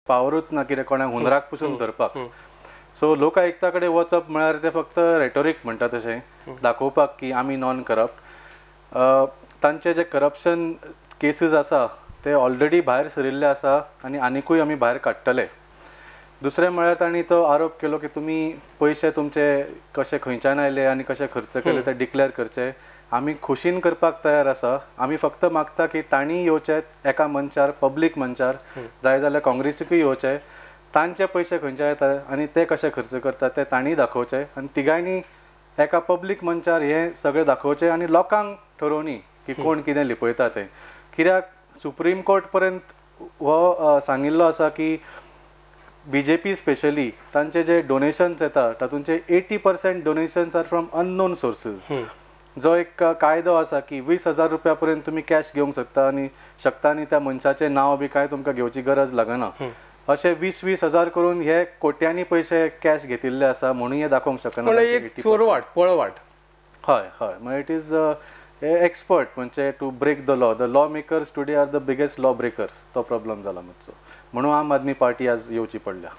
पावरूच ना कितें कोणाक हुंदराक पसून धरपाक. सो लोक आयुक्ता कडेन वचप म्हळ्यार ते फक्त रेटोरीक म्हणटा तशें दाखोवपाक की आमी नॉन करप्ट. तांचे जे करप्शन केसीस आसा ते ऑलरेडी भायर सरिल्ले आसा आनी आनिकूय आमी भायर काडटले. दुसरें म्हळ्यार तांणी तो आरोप केलो की तुमी पयशे तुमचे कशे खंयच्यान आयले आनी कशे खर्च केले ते डिक्लेअर करचे. आमी खोशीन करपाक तयार आसा. आमी फक्त मागता की तांणी येवचे एका मंचार, पब्लीक मंचार, जाय जाल्यार काँग्रेसीकूय येवचे, तांचे पयशे खंयच्यान येता आनी ते कशे खर्च करतात ते तांणी दाखोवचे आनी तिगांयनी एका पब्लीक मंचार हें सगळें दाखोवचें आनी लोकांक ठरोवनी की कोण कितें लिपयता तें. कित्याक सुप्रीम कोर्ट पर्यंत हो सांगिल्लो आसा की बीजेपी स्पेशली तांचे जे डोनेशन्स येता तातूंचे 80% donations are from unknown sources. जो एक कायदो आसा की 20,000 रुपया पर्यंत तुमी कॅश घेवंक शकता आनी शकता आनी त्या मनशाचें नांव बी कांय तुमकां घेवची गरज लागना. अशे 20-20 हजार करून हे कोट्यांनी पयशे कॅश घेतिल्ले आसा म्हणून हे दाखोवंक शकना. एक चोरवाट, पळवाट. हय हय, म्हळ्यार it is expert म्हणजे to break the law. The law makers today are the biggest law breakers. तो प्रॉब्लम जाला मातसो, म्हणून आम आदमी पार्टी आज येवची पडल्या.